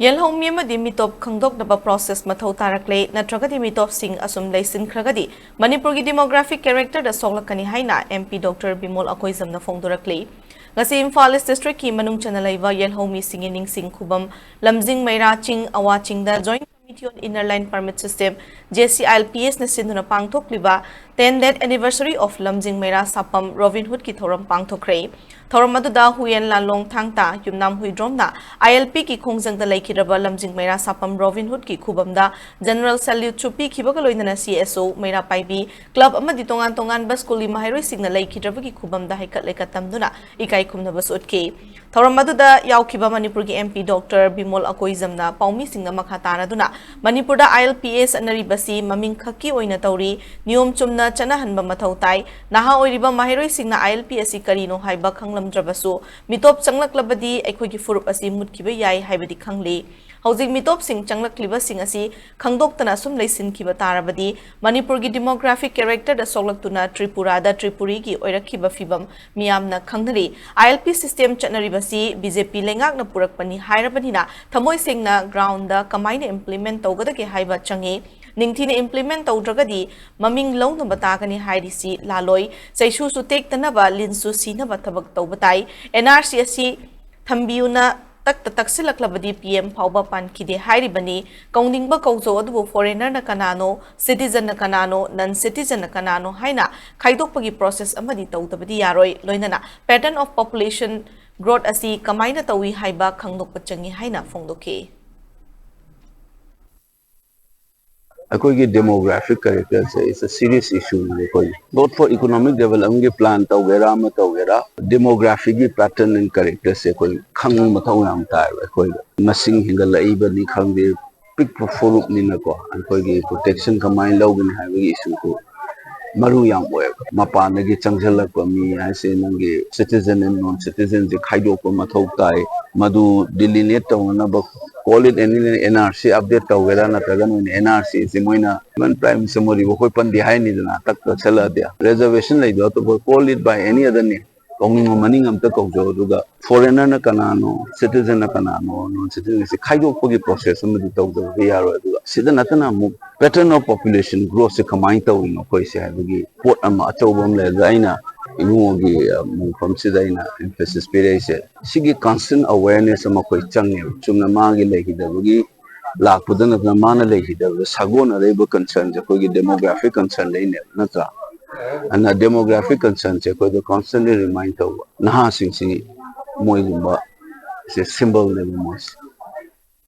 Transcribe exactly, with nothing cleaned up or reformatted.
ꯌꯦꯜꯍꯧꯃꯤ ꯑꯃꯗꯤ ꯃꯤꯇꯣꯞ ꯈꯪꯗꯣꯛꯅꯕ process ꯃꯊꯧ ꯇꯥꯔꯛꯂꯦ, ꯅꯠꯇ꯭ꯔꯒꯗꯤ ꯃꯤꯇꯣꯞꯁꯤꯡ ꯑꯁꯨꯝ ꯂꯩꯁꯤꯟꯈ꯭ꯔꯒꯗꯤ ꯃꯅꯤꯄꯨꯔꯒꯤ demographic characterꯗ ꯁꯣꯛꯂꯛꯀꯅꯤ ꯍꯥꯏꯅ MP Doctor ꯕꯤꯃꯣꯜ ꯑꯀꯣꯏꯖꯝꯅ ꯐꯣꯡꯗꯣꯔꯛꯂꯤ꯫ ꯉꯁꯤ ꯏꯝꯐꯥꯜ East Districtꯀꯤ ꯃꯅꯨꯡ ꯆꯟꯅ ꯂꯩꯕ ꯌꯦꯜꯍꯧꯃꯤꯁꯤꯡꯒꯤ ꯅꯤꯡꯁꯤꯡ ꯈꯨꯕꯝ ꯂꯝꯖꯤꯡ ꯃꯩꯔꯥ ꯆꯤꯡ ꯑꯋꯥ ꯆꯤꯡꯗ Joint Committee on Inner Line Permit System, JCILPS ꯅ ꯁꯤꯟꯗꯨꯅ ꯄꯥꯡꯊꯣꯛꯂꯤꯕ tenth anniversary of ꯂꯝꯖꯤꯡ ꯃꯩꯔꯥ ꯁꯥꯄꯝ Robin Hoodꯀꯤ ꯊꯧꯔꯝ ꯄꯥꯡꯊꯣꯛꯈ꯭ꯔꯦ꯫ ꯊꯧꯔꯝ ꯑꯗꯨꯗ ꯍꯨꯏꯌꯦꯟ ꯂꯥꯂꯣꯡ ꯊꯥꯡꯇꯥ, ꯌꯨꯝꯅꯥꯝ ꯍꯨꯏꯗ꯭ꯔꯣꯝꯅ ILPꯒꯤ ꯈꯣꯡꯖꯪꯗ ꯂꯩꯈꯤꯗ꯭ꯔꯕ ꯂꯝꯖꯤꯡ ꯃꯩꯔꯥ ꯁꯥꯄꯝ Robin Hoodꯀꯤ ꯈꯨꯕꯝꯗ general saluteꯁꯨ ꯄꯤꯈꯤꯕꯒ ꯂꯣꯏꯅꯅ CSO, ꯃꯩꯔꯥ ꯄꯥꯏꯕꯤ, club ꯑꯃꯗꯤ ꯇꯣꯉꯥꯟ ꯇꯣꯉꯥꯟꯕ schoolꯒꯤ ꯃꯍꯩꯔꯣꯏꯁꯤꯡꯅ ꯂꯩꯈꯤꯗ꯭ꯔꯕꯒꯤ ꯈꯨꯕꯝꯗ ꯍꯩꯀꯠ ꯂꯩꯀꯠ ꯇꯝꯗꯨꯅ ꯏꯀꯥꯏ ꯈꯨꯝꯅꯕꯁꯨ ꯎꯠꯈꯤ꯫ ꯊꯧꯔꯝ ꯑꯗꯨꯗ ꯌꯥꯎꯈꯤꯕ ꯃꯅꯤꯄꯨꯔꯒꯤ MP Doctor ꯕꯤꯃꯣꯜ ꯑꯀꯣꯏꯖꯝꯅ ꯄꯥꯎꯃꯤꯁꯤꯡꯅ ꯃꯈꯥ ꯇꯥꯅꯗꯨꯅ ꯃꯅꯤꯄꯨꯔꯗ ILPS ꯆꯠꯅꯔꯤꯕꯁꯤ ꯃꯃꯤꯡ ꯈꯛꯀꯤ ꯑꯣꯏꯅ ꯇꯧꯔꯤ, ꯅꯤꯌꯣꯝ ꯆꯨꯝꯅ ꯆꯠꯅꯍꯟꯕ ꯃꯊꯧ ꯇꯥꯏ꯫ ꯅꯍꯥ ꯑꯣꯏꯔꯤꯕ ꯃꯍꯩꯔꯣꯏꯁꯤꯡꯅ ILP ꯑꯁꯤ ꯀꯔꯤꯅꯣ ꯍꯥꯏꯕ ꯈꯪꯂꯝꯗ꯭ꯔꯕꯁꯨ, ꯃꯤꯇꯣꯞ ꯆꯪꯂꯛꯂꯕꯗꯤ ꯑꯩꯈꯣꯏꯒꯤ ꯐꯨꯔꯨꯞ ꯑꯁꯤ ꯃꯨꯠꯈꯤꯕ ꯌꯥꯏ ꯍꯥꯏꯕꯗꯤ ꯈꯪꯂꯤ꯫ ꯍꯧꯖꯤꯛ ꯃꯤꯇꯣꯞꯁꯤꯡ ꯆꯪꯂꯛꯂꯤꯕꯁꯤꯡ ꯑꯁꯤ ꯈꯪꯗꯣꯛꯇꯅ ꯑꯁꯨꯝ ꯂꯩꯁꯤꯟꯈꯤꯕ ꯇꯥꯔꯕꯗꯤ, ꯃꯅꯤꯄꯨꯔꯒꯤ demographic characterꯗ ꯁꯣꯛꯂꯛꯇꯨꯅ ꯇ꯭ꯔꯤꯄꯨꯔꯥꯗ ꯇ꯭ꯔꯤꯄꯨꯔꯤꯒꯤ ꯑꯣꯏꯔꯛꯈꯤꯕ ꯐꯤꯕꯝ ꯃꯤꯌꯥꯝꯅ ꯈꯪꯅꯔꯤ꯫ ILP system ꯆꯠꯅꯔꯤꯕꯁꯤ BJP ꯂꯩꯉꯥꯛꯅ ꯄꯨꯔꯛꯄꯅꯤ ꯍꯥꯏꯔꯕꯅꯤꯅ, ꯊꯃꯣꯏ ꯁꯦꯡꯅ groundꯗ ꯀꯃꯥꯏꯅ implement ꯇꯧꯒꯗꯒꯦ ꯍꯥꯏꯕ ꯆꯪꯉꯤ꯫ ꯅꯤꯡꯊꯤꯅ implement ꯇꯧꯗ꯭ꯔꯒꯗꯤ ꯃꯃꯤꯡ ꯂꯧꯅꯕ ꯇꯥꯒꯅꯤ ꯍꯥꯏꯔꯤꯁꯤ ꯂꯥꯜꯂꯣꯏ꯫ ꯆꯩꯁꯨꯁꯨ ꯇꯦꯛꯇꯅꯕ, ꯂꯤꯟꯁꯨ ꯁꯤꯅꯕ ꯊꯕꯛ ꯇꯧꯕ ꯇꯥꯏ꯫ NRC ꯑꯁꯤ ꯊꯝꯕꯤꯌꯨꯅ ꯇꯛꯇ ꯇꯛꯁꯤꯜꯂꯛꯂꯕꯗꯤ PM ꯐꯥꯎꯕ ꯄꯥꯟꯈꯤꯗꯦ ꯍꯥꯏꯔꯤꯕꯅꯤ꯫ ꯀꯧꯅꯤꯡꯕ ꯀꯧꯖꯧ, ꯑꯗꯨꯕꯨ foreignerꯅ ꯀꯅꯥꯅꯣ, citizenꯅ ꯀꯅꯥꯅꯣ, non citizenꯅ ꯀꯅꯥꯅꯣ ꯍꯥꯏꯅ ꯈꯥꯏꯗꯣꯛꯄꯒꯤ process ꯑꯃꯗꯤ ꯇꯧꯗꯕꯗꯤ ꯌꯥꯔꯣꯏ꯫ ꯂꯣꯏꯅꯅ pattern of population growth ꯑꯁꯤ ꯀꯃꯥꯏꯅ ꯇꯧꯏ ꯍꯥꯏꯕ ꯈꯪꯗꯣꯛꯄ ꯆꯪꯏ ꯍꯥꯏꯅ ꯐꯣꯡꯗꯣꯛꯈꯤ꯫ ꯑꯩꯈꯣꯏꯒꯤ demographic characterꯁꯦ is a serious issueꯅꯤ꯫ ꯑꯩꯈꯣꯏ both for economic developmentꯒꯤ plan ꯇꯧꯒꯦꯔꯥ ꯑꯃ ꯇꯧꯒꯦꯔꯥ, demographyꯒꯤ pattern and characterꯁꯦ ꯑꯩꯈꯣꯏ ꯈꯪꯕ ꯃꯊꯧ ꯌꯥꯝ ꯇꯥꯏꯕ꯫ ꯑꯩꯈꯣꯏ ꯃꯁꯤꯡ ꯍꯦꯟꯒꯠꯂꯛꯏꯕꯅꯤ ꯈꯪꯗꯦ, ꯄꯤꯛꯄ ꯐꯨꯔꯨꯞꯅꯤꯅꯀꯣ, ꯑꯩꯈꯣꯏꯒꯤ protection ꯀꯃꯥꯏꯅ ꯂꯧꯒꯅꯤ ꯍꯥꯏꯕꯒꯤ issueꯁꯨ ꯃꯔꯨ ꯌꯥꯝ ꯑꯣꯏꯌꯦꯕ꯫ ꯃꯄꯥꯟꯗꯒꯤ ꯆꯪꯁꯤꯜꯂꯛꯄ ꯃꯤ ꯍꯥꯏꯁꯦ ꯅꯪꯒꯤ citizen and non citizenꯁꯦ ꯈꯥꯏꯗꯣꯛꯄ ꯃꯊꯧ ꯇꯥꯏ꯫ ꯃꯗꯨ delineate ꯇꯧꯅꯅꯕ, call it any, NRC update ꯇꯧꯒꯦꯔꯥ ꯅꯠꯇ꯭ꯔꯒ ꯅꯣꯏꯅ NRCꯁꯦ ꯃꯣꯏꯅ Prime Minister ꯃꯣꯗꯤꯕꯨ ꯑꯩꯈꯣꯏ ꯄꯟꯗꯦ ꯍꯥꯏꯅꯤꯗꯅ ꯇꯛ ꯇꯛꯁꯜꯂꯛꯑꯗꯤ꯫ Reservation ꯂꯩꯕ ꯑꯇꯣꯞꯄ, call it by any other name꯫ ꯄꯥꯎꯃꯤ ꯃꯃꯤꯡ ꯑꯝꯇ ꯀꯧꯖꯧ, ꯑꯗꯨꯒ foreigner ꯅ ꯀꯅꯥꯅꯣ, citizen ꯅ ꯀꯅꯥꯅꯣ, non citizen ꯁꯤ ꯈꯥꯏꯗꯣꯛꯄꯒꯤ process ꯑꯃꯗꯤ ꯇꯧꯗꯕꯗꯤ ꯌꯥꯔꯣꯏ꯫ ꯑꯗꯨꯒ ꯁꯤꯗ ꯅꯠꯇꯅ ꯑꯃꯨꯛ pattern of population growth ꯁꯦ ꯀꯃꯥꯏꯅ ꯇꯧꯔꯤꯅꯣ ꯑꯩꯈꯣꯏꯁꯦ ꯍꯥꯏꯕꯒꯤ ꯄꯣꯠ ꯑꯃ ꯑꯆꯧꯕ ꯑꯃ ꯂꯩ꯫ ꯑꯗꯨꯗ ꯑꯩꯅ ꯏꯕꯨꯡꯉꯣꯒꯤ ꯑ, ꯃꯐꯝꯁꯤꯗ ꯑꯩꯅ emphasis ꯄꯤꯔꯛꯏꯁꯦ, ꯁꯤꯒꯤ constant awareness ꯑꯃ ꯑꯩꯈꯣꯏ ꯆꯪꯉꯦꯕ꯫ ꯆꯨꯝꯅ ꯃꯥꯒꯤ ꯂꯩꯈꯤꯗꯕꯒꯤ ꯂꯥꯛꯄꯗ ꯅꯠꯇꯅ ꯃꯥꯅ ꯂꯩꯈꯤꯗꯕꯗ ꯁꯥꯒꯣꯟꯅꯔꯛꯏꯕ concern ꯁꯦ ꯑꯩꯈꯣꯏꯒꯤ demographic concern ꯗꯩꯅꯦꯕ, ꯅꯠꯇ꯭ꯔꯥ? ꯑꯗꯨꯅ demographic concern ꯁꯦ ꯑꯩꯈꯣꯏꯗ constantly remind ꯇꯧꯕ, ꯅꯍꯥꯁꯤꯡꯁꯤ ꯃꯣꯏꯒꯨꯝꯕ ꯁꯦ symbol ꯅꯦꯕ ꯃꯣꯏꯁꯦ꯫